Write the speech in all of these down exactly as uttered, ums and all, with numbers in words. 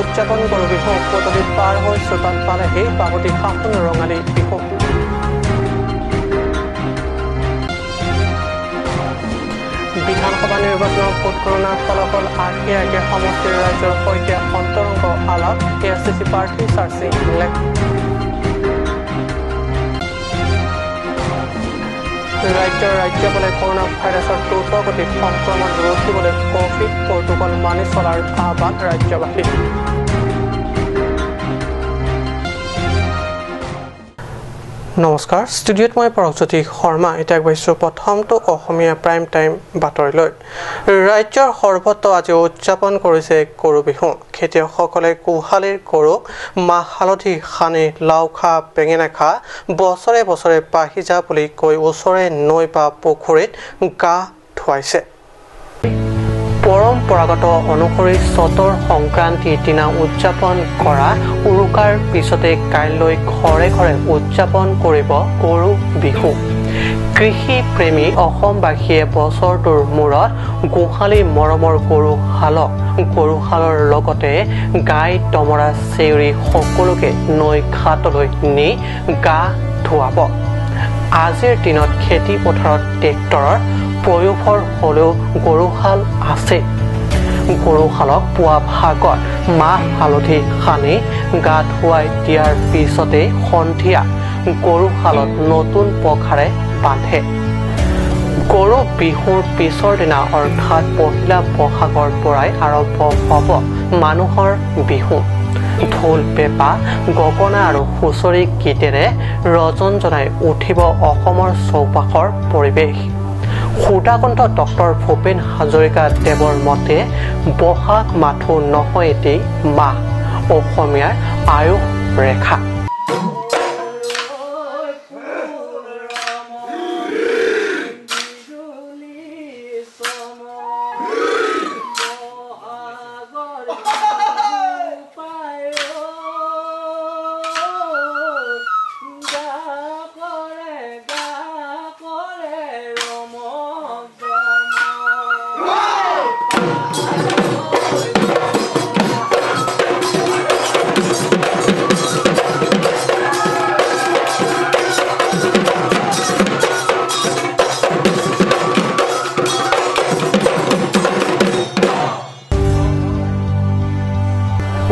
উদযাপন গৰু বিহু। পদূলি পাৰ হৈ চোতাল পালেহি বাগতি সাহোন ৰঙালী বিহু। বিধানসভা নিৰ্বাচনৰ ভোট গণনাৰ ফলাফল আগে আগে সমষ্টিৰ ৰাইজৰ সৈতে অন্তৰংগ আলাপ এ এছ ডি চি প্ৰাৰ্থী চাৰ্চিং ইংলেং। ৰাজ্যৰ ৰাজ্যপালে কৰোণা ভাইৰাছৰ দ্ৰুতগতিত সংক্ৰমণ ৰোধিবলৈ কভিড প্ৰট'কল মানি চলাৰ আহ্বান ৰাজ্যবাসীক। নমস্কাৰ, ষ্টুডিঅ'ত মই পৰকজ্যোতি শৰ্মা। এতিয়া আগবাঢ়িছো প্ৰথমটো অসমীয়া প্ৰাইম টাইম বাতৰিলৈ। ৰাজ্যৰ সৰ্বত্ৰ আজি উদযাপন কৰিছে গৰু বিহু। খেতিয়কসকলে গোহালিৰ গৰুক মাহ হালধি সানি লাও খা, বেঙেনা খা, বছৰে বছৰে বাঢ়ি যা বুলি কৈ ওচৰে নৈ বা পুখুৰীত গা ধুৱাইছে। পৰম্পৰাগত অনুসৰি চতৰ সংক্ৰান্তিৰ দিনা উদযাপন কৰা উৰুকাৰ পিছতে কাইলৈ ঘৰে ঘৰে উদযাপন কৰিব গৰু বিহু। কৃষি প্ৰেমী অসমবাসীয়ে বছৰটোৰ মূৰত গোহালি মৰমৰ গৰুহালক, গৰুহালৰ লগতে গাই, দমৰা, চেউৰী সকলোকে নৈ ঘাটলৈ নি গা ধুৱাব। আজিৰ দিনত খেতি পথাৰত ট্ৰেক্টৰৰ প্ৰয়োভৰ হ'লেও গৰুহাল আছে। গৰুহালক পুৱা ভাগত মাহ হালধি সানি গা ধুৱাই দিয়াৰ পিছতে সন্ধিয়া গৰুহালত নতুন পঘাৰে বান্ধে। গৰু বিহুৰ পিছৰ দিনা অৰ্থাৎ পহিলা বহাগৰ পৰাই আৰম্ভ হ'ব মানুহৰ বিহু। ঢোল, পেঁপা, গগনা আৰু হুঁচৰি গীতেৰে ৰজন জনাই উঠিব অসমৰ চৌপাশৰ পৰিৱেশ। সুধাকণ্ঠ ডক্টৰ ভূপেন হাজৰিকা দেৱৰ মতে বহাগ মাথো নহয় এটি মাহ, অসমীয়াৰ আয়ুস ৰেখা।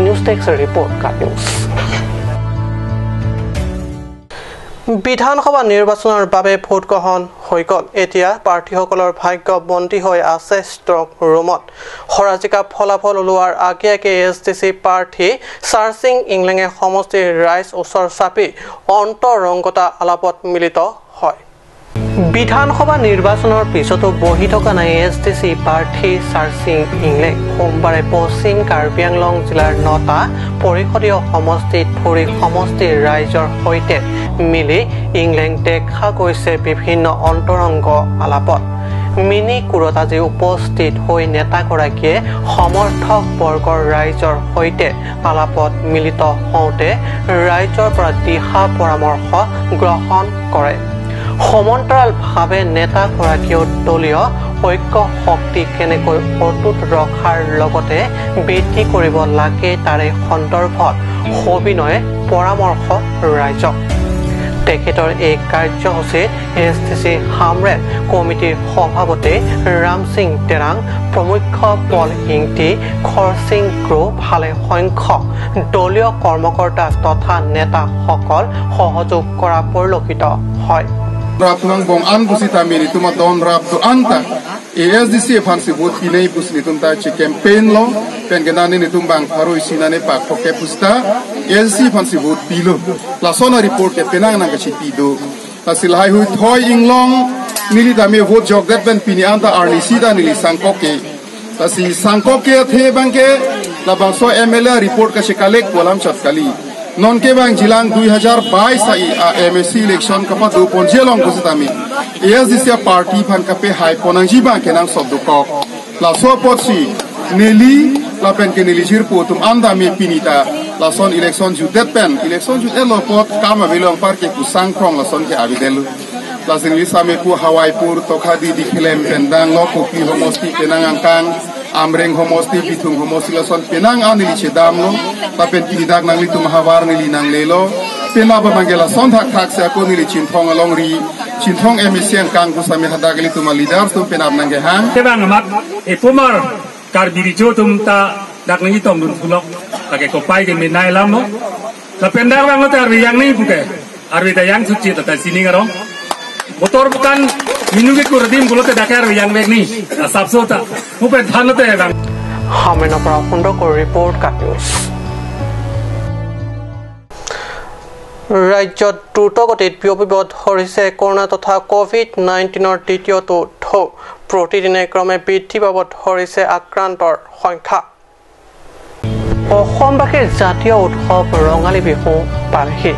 নিউজ ডেস্ক ৰিপৰ্ট, কাট নিউজ। বিধানসভা নিৰ্বাচনৰ বাবে ভোট গ্ৰহণ হৈ গ'ল। এতিয়া প্ৰাৰ্থীসকলৰ ভাগ্য বন্দী হৈ আছে ষ্ট্ৰং ৰুমত। হৰাজিকা ফলাফল ওলোৱাৰ আগে আগে এ এছ ডি চি প্ৰাৰ্থী চাৰ্চিং ইংলেঙে সমষ্টিৰ ৰাইজ ওচৰ চাপি অন্তৰংগতা আলাপত মিলিত হয়। বিধানসভা নিৰ্বাচনৰ পিছতো বহি থকা নাই এ এছ ডি চি প্ৰাৰ্থী চাৰ্চিং ইংলেং। সোমবাৰে পশ্চিম কাৰ্বি আংলং জিলাৰ নটা পৰিষদীয় সমষ্টিত ফুৰি সমষ্টিৰ ৰাইজৰ সৈতে মিলি ইংলেং দেখা গৈছে বিভিন্ন অন্তৰংগ আলাপত। মিনি কুৰত আজি উপস্থিত হৈ নেতাগৰাকীয়ে সমৰ্থক বৰ্গৰ ৰাইজৰ সৈতে আলাপত মিলিত হওঁতে ৰাইজৰ পৰা দিহা পৰামৰ্শ গ্ৰহণ কৰে। সমান্তৰালভাৱে নেতাগৰাকীয়েও দলীয় ঐক্য শক্তি কেনেকৈ অটুট ৰখাৰ লগতে বৃদ্ধি কৰিব লাগে তাৰে সন্দৰ্ভত সবিনয়ে পৰামৰ্শ ৰাইজক। তেখেতৰ এই কাৰ্যসূচীত এ এছ ডি চি হামৰেণ কমিটিৰ সভাপতি ৰামসিং তেৰাং, প্ৰমুখ্য পল ইংতি, খৰসিং ক্ৰ ভালে সংখ্যক দলীয় কৰ্মকৰ্তা তথা নেতাসকল সহযোগ কৰা পৰিলক্ষিত হয়। Rap nang bong an pusitame nelitum adon rap do-an ta A S D C aphansi vote pinei pusi nelitum ta che campaign lo, pen ke nani nelitum bang pharo isi nani pak phok ke pusita A S D C aphansi vote pilo. Lason a-report ke penang nang kachipi do. Lasi lahai hui thoi inglong neli tame vote jokdet pen pini anta arnisi ta neli sangkok ke. Lasi sangkok ke athe abang ke labangso M L A report kache collect pu alam chot kali. Non ke bang jilang dui hajar bais a, a M A C election kapado ponji along pusitame A S D C a-party aphan kapehai ponnangji abang ke nangsot dokok. Laso apotsi neli lapen ke neli jirpo atum anta me pini ta lason election jutdet pen, election jutdetlo apot kam avelo anpar ke pusang krong lason ke avedetlo. Lasi neli same pu Hawaipur, Tokhadi, Dikhelem, Pendang, Lok Kopili homosti penang angkang Amreng homosti, Bithung homosti lason penang an neli chedamlo, lapen pini dak nanglitum havar neli nanglelo, penap abang ke lason thakthak si ako neli Chinthong alongri, Chinthong M A C angkang pusitame hadak ilitum a-leaders atum penap nangkehang. Tebang amat, epumar, Karbi Recho atum ta dak nangchetongdun pulok, lake kopai ke menai lamlo, lapen dak bang lo ta arve yang ni puke. Arve ta yang suchi ta ta sining arong. Motor bukan minu ke kur adim pulote dak arve yang vek ni. Asap so ta. Mo pen than te bang. হামেনপৰা সুন্দৰকৈ ৰিপৰ্ট, কাট নিউজ। ৰাজ্যত দ্ৰুতগতিত বিয়পিব ধৰিছে কৰোণা তথা কভিড নাইণ্টিনৰ দ্বিতীয়টো ঢৌ। প্ৰতিদিনে ক্ৰমে বৃদ্ধি পাব ধৰিছে আক্ৰান্তৰ সংখ্যা। অসমবাসীৰ জাতীয় উৎসৱ ৰঙালী বিহু পালেহি।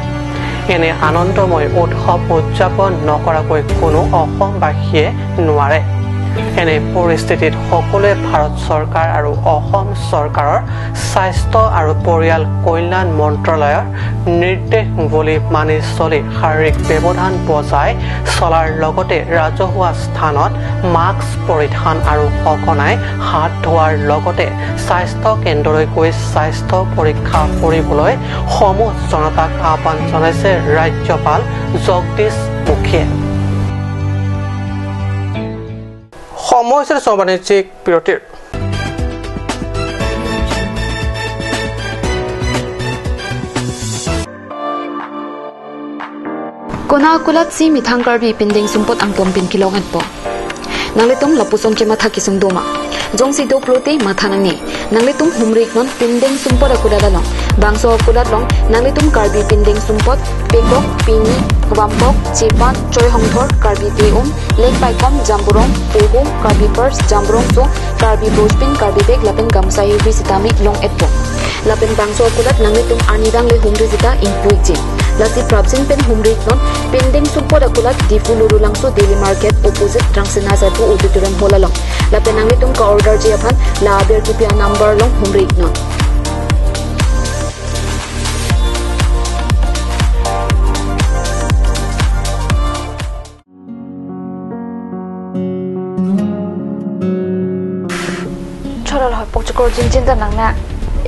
এনে আনন্দময় উৎসৱ উদযাপন নকৰাকৈ কোনো অসমবাসীয়ে নোৱাৰে। এনে পৰিস্থিতিত সকলোৱে ভাৰত চৰকাৰ আৰু অসম চৰকাৰৰ স্বাস্থ্য আৰু পৰিয়াল কল্যাণ মন্ত্ৰালয়ৰ নিৰ্দেশাৱলী মানি চলি শাৰীৰিক ব্যৱধান বজাই চলাৰ লগতে ৰাজহুৱা স্থানত মাস্ক পৰিধান আৰু সঘনাই হাত ধোৱাৰ লগতে স্বাস্থ্য কেন্দ্ৰলৈ গৈ স্বাস্থ্য পৰীক্ষা কৰিবলৈ সমূহ জনতাক আহ্বান জনাইছে ৰাজ্যপাল জগদীশ মুখীয়ে। সময় হৈছে বাণিজ্যিক বিৰতিৰ। Konat akulat si methang Karbi pindeng sumpot angpon pen kelong-etpo. Nanglitum lapuson kematha kesung doma. Jongsi do pulote matha nangne. Nanglitum humri-iknon pindeng sumpot akulat along. Bangso akulat along nanglitum Karbi pindeng sumpot, pekok, pini, kvampok, chepan, choi hongthor, Karbi te-um, leng paikom, jamburong, pohum, Karbi pers, jamburong so, Karbi brojpin, Karbi bag lapen gamsa hirhui sitame long-etpo. Lapen bangso akulat nanglitum arnivang le humri sita ingpu-ikji. Lasi prapjin pen humri-iknon, pindeng sumpot akulat Diphu Lurulangso Daily Market opposite Rangsina Saiphu Auditorium Hall along. Lapen nanglitum ka-orderji aphan la aber kipi a-number along humri-iknon. Chorol hoi pokchokor jinjin ta nang na.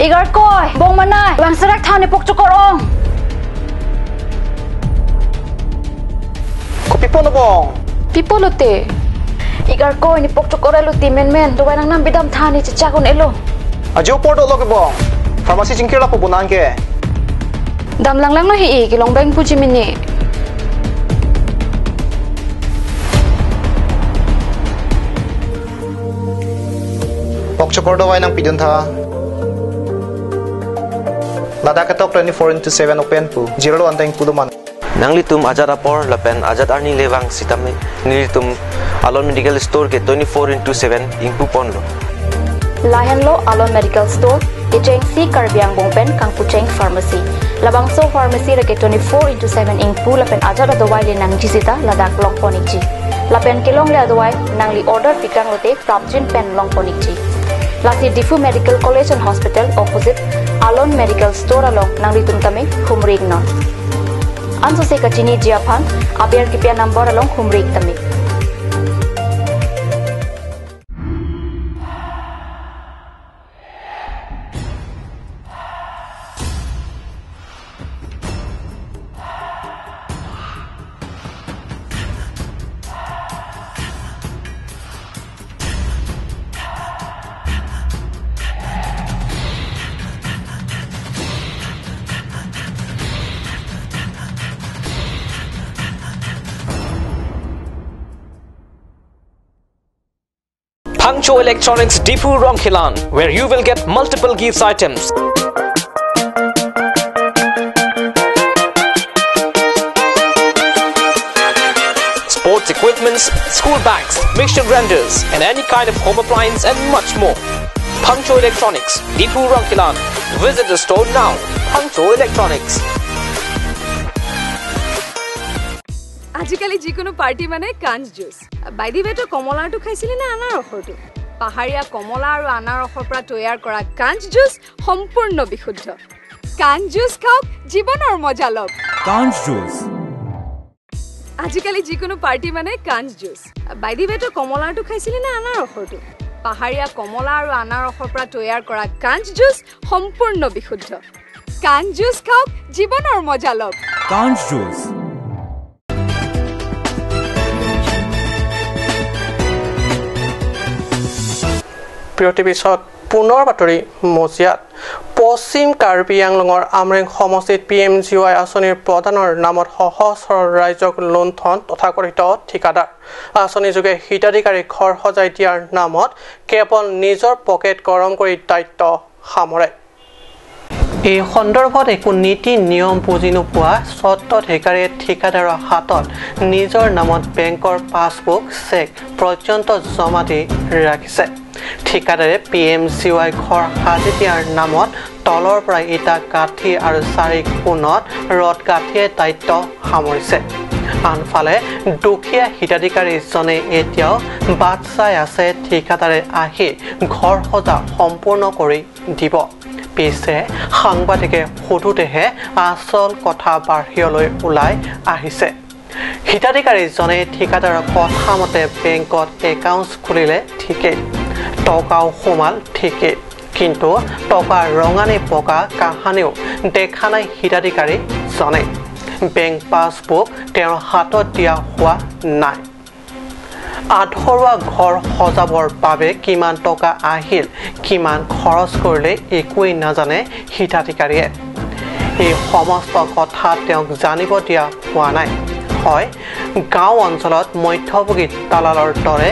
Igarkoi, bong manai, bang serak than ne pokchokor ong. Kopi pon bong? Pi pulote? Igarkoi ne pokchokor elo ti menmen, dovai nangnam bidam than ne chechak un-elo. Ajo apor dolo ke bong. Pharmacy chingkir lapu bonang ke. Dam langlanglo he-i, kelong bang puji mini. Pokchokor dovai nangpidun tha. Ladak ketok twenty-four into seven open pu. Jirlo anteng puduman. Nanglitum ajat apor lapen ajat arni levang sitame nelitum Alon Medical Store ke twenty-four into seven ingpu ponlo. Lahenlo Alon Medical Store, kechengsi Karbi angbong pen kangpucheng pharmacy. Labangso pharmacy lake twenty-four into seven ingpu lapen ajat adovai le nangji sita ladak long pon-ikji. Lapen kelongle adovai nangli order pikang lote prapjin pen long pon-ikji. Lasi Diphu Medical College and Hospital opposite Alon Medical Store along nanglitum tame humri-iknon. Ansose kachiniji aphan aber kipi a-number along humri-ik tame. Phangcho Electronics Diphu Rongkhelan, where you will get multiple gifts items. Sports equipments, school bags, mixture grinders, and any kind of home appliance and much more. Phangcho Electronics, Diphu Rongkhelan. Visit the store now. Phangcho Electronics. আজিকালি যিকোনো পাৰ্টি মানে কাঞ্চ juice. By the way, তই কমলাৰটো খাইছিলি নে আনাৰসৰটো? পাহাৰীয়া কমলা আৰু আনাৰসৰ পৰা তৈয়াৰ কৰা কাঞ্চ জুচ সম্পূৰ্ণ বিশুদ্ধ। কাঞ্চ জুচ খাওক, জীৱনৰ মজা লওক। কাঞ্চ জুচ। আজিকালি যিকোনো পাৰ্টি মানে কাঞ্চ জুচ। By the way, তই কমলাৰটো খাইছিলি নে আনাৰসৰটো? পাহাৰীয়া কমলা আৰু আনাৰসৰ পৰা তৈয়াৰ কৰা কাঞ্চ জুচ সম্পূৰ্ণ বিশুদ্ধ। কাঞ্চ জুচ খাওক, জীৱনৰ মজা লওক। কাঞ্চ জুচ। বিৰতিৰ পিছত পুনৰ বাতৰি মজিয়াত। পশ্চিম কাৰ্বি আংলঙৰ আমৰেং সমষ্টিত পি এম জি ৱাই আঁচনিৰ প্ৰদানৰ নামত সহজ সৰল ৰাইজক লুণ্ঠন তথাকথিত ঠিকাদাৰ। আঁচনিযোগে হিতাধিকাৰী ঘৰ সজাই দিয়াৰ নামত কেৱল নিজৰ পকেট গৰম কৰি দায়িত্ব সামৰে। এই সন্দৰ্ভত একো নীতি নিয়ম বুজি নোপোৱা স্বত্বাধিকাৰীয়ে ঠিকাদাৰৰ হাতত নিজৰ নামত বেংকৰ পাছবুক, চেক পৰ্যন্ত জমা দি ৰাখিছে। ঠিকাদাৰে পি এম জি ৱাই ঘৰ সাজি দিয়াৰ নামত তলৰ পৰা ইটা গাঁঠি আৰু চাৰি কোণত ৰড গাঁঠিয়ে দায়িত্ব সামৰিছে। আনফালে দুখীয়া হিতাধিকাৰীজনে এতিয়াও বাট চাই আছে ঠিকাদাৰে আহি ঘৰ সজা সম্পূৰ্ণ কৰি দিব। পিছে সাংবাদিকে সোধোতেহে আচল কথা বাহিৰলৈ ওলাই আহিছে। হিতাধিকাৰীজনে ঠিকাদাৰৰ কথা মতে বেংকত একাউণ্ট খুলিলে ঠিকেই, টকাও সোমাল ঠিকেই, কিন্তু টকা ৰঙা নে বগা কাহানিও দেখা নাই হিতাধিকাৰীজনে। বেংক পাছবুক তেওঁৰ হাতত দিয়া হোৱা নাই। আধৰুৱা ঘৰ সজাবৰ বাবে কিমান টকা আহিল, কিমান খৰচ কৰিলে একোৱেই নাজানে হিতাধিকাৰীয়ে। এই সমস্ত কথা তেওঁক জানিব দিয়া হোৱা নাই। হয়, গাঁও অঞ্চলত মধ্যভোগী দালালৰ দৰে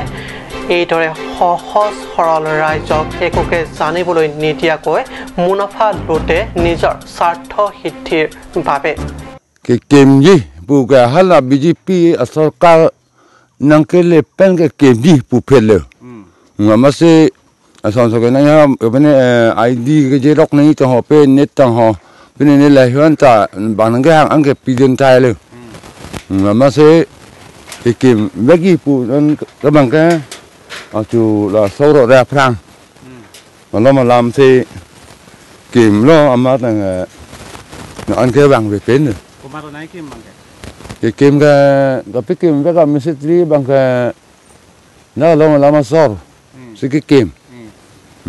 এইদৰে সহজ সৰল ৰাইজক একোকে জানিবলৈ নিদিয়াকৈ মুনাফা লুটে নিজৰ স্বাৰ্থ সিদ্ধিৰ বাবে। Kekemji pu ke hala B J P asorkar nangkele pen kekemji pu phelo. Hmm. Ngamase ason so ke nang ha, pene, eh, I D ke jerok nang tang ho, pe net tang ho, pene ne lahian ta bang nang ke hang ang ke pidun tai lo. Hmm. Ngamase kekem bagi pu non ke bang ke achu la soro ra phrang. Hmm. Malam malam si kim lo amat nang, eh, nang an ke bang bepen. Kumaro nai kim bang ke? Kekem ke, tapi kim ke ka mesitri bang ke na lo malam asor. Hmm. Si kekem. Hmm.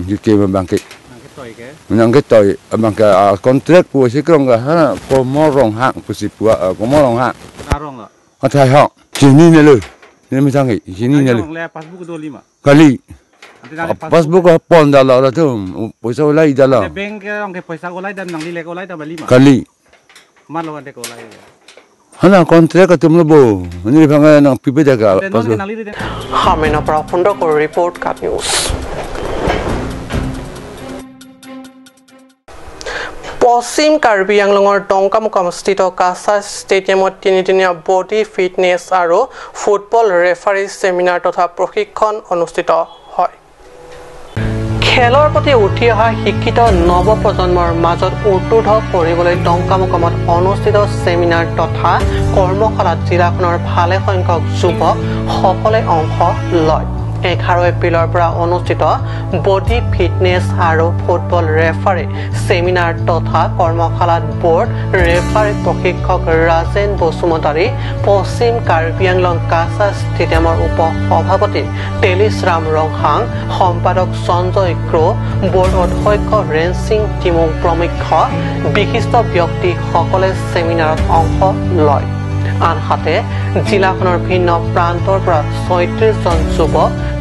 Kekem bang ke. Nang ketoi ke? Nang ketoi, bang ke, ah, kontrak pu si krong ke ha, Komorong hang, pu si pu, ah, Komorong hang. Arong lo? Athai hang. Chini ne lo. Ne mi sang ke, chini ne lo. Arong le passbook do lima. Kali. Ante nang passbook. Passbook pon da lo tu. Poisa ulai da lo. Ante bank ke ong ke poisa ulai dam nangli le ulai dam lima. Kali. Mar lo ante ko ulai. Hala kontrak atum lo bo. Ni phang nang pipe da ka. Ante non passbook. Nangli de. Hameno pra Phundoko report, Kat News. পশ্চিম কাৰ্বি আংলঙৰ ডংকামুকামস্থিত কাছা ষ্টেডিয়ামত তিনিদিনীয়া body fitness আৰু football referee seminar তথা প্ৰশিক্ষণ অনুষ্ঠিত হয়। খেলৰ প্ৰতি উঠি অহা শিক্ষিত নৱপ্ৰজন্মৰ মাজত উদ্বুদ্ধ কৰিবলৈ ডংকামুকামত অনুষ্ঠিত ছেমিনাৰ তথা কৰ্মশালাত জিলাখনৰ ভালেসংখ্যক যুৱকসকলে অংশ লয়। এঘাৰ এপ্ৰিলৰ পৰা অনুষ্ঠিত বডি ফিটনেছ আৰু ফুটবল ৰেফাৰী ছেমিনাৰ তথা কৰ্মশালাত বৰ্ড ৰেফাৰী প্ৰশিক্ষক ৰাজেন বসুমতাৰী, পশ্চিম কাৰ্বি আংলং কাছা ষ্টেডিয়ামৰ উপ সভাপতি তেলিচৰাম ৰংহাং, সম্পাদক সঞ্জয় ক্ৰ, বৰ্ড অধ্যক্ষ ৰেনসিং টিমুং প্ৰমুখ্য বিশিষ্ট ব্যক্তিসকলে ছেমিনাৰত অংশ লয়। আনহাতে জিলাখনৰ ভিন্ন প্ৰান্তৰ পৰা ছয়ত্ৰিশ জন যুৱ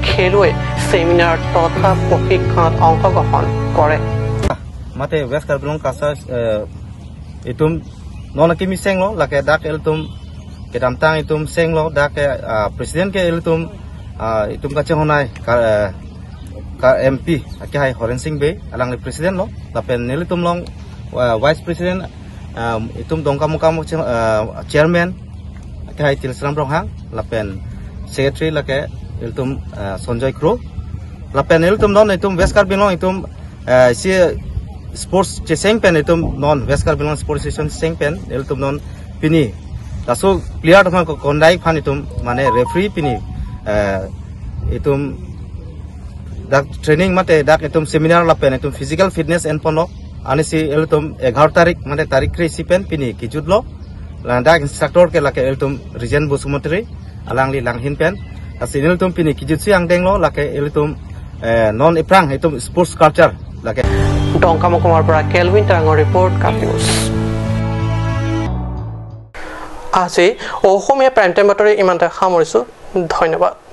খেলুৱৈ ছেমিনাৰ তথা প্ৰশিক্ষণত অংশগ্ৰহণ কৰে। Mate West Karbi Anglong Kasa, eh, itum non kimi senglo, lake dak ilitum kedamtang itum senglo, dak ke, ah, president ke ilitum, ah, itum kachinghon ai ka, eh, ka M P, ake hai Horensing Bey, alangli president lo, lapen nelitum along, eh, vice president, ah, itum Dongkamukam, eh, chairman, ake hai Tilsram Ronghang, lapen secretary lake ilitum, eh, Sonjoy Kro, lapen ilitum non itum West Karbi Anglong itum, eh, si sports cheseng pen itum non West Karbi Anglong Sports Association cheseng pen ilitum non pini laso player teman ko kondai aphan itum mane referee pini, eh, itum dak training mate dak itum seminar lapen itum physical fitness enponlo. Anisi ilitum egharo tarik mate tarik kre-isi pen pini kijutlo. Ladak instructor ke lake ilitum Rijen Basumatary, alangli langhin pen. Lasi ilitum pini kijutsi angdenglo, lake ilitum Eh, non aphrang itum sports culture lake. Dongkamukam arpura Kelvin Terangor report, Kap News. Asi, Ohomia Prime Time Batori imante hamoriso. Dhonyobad.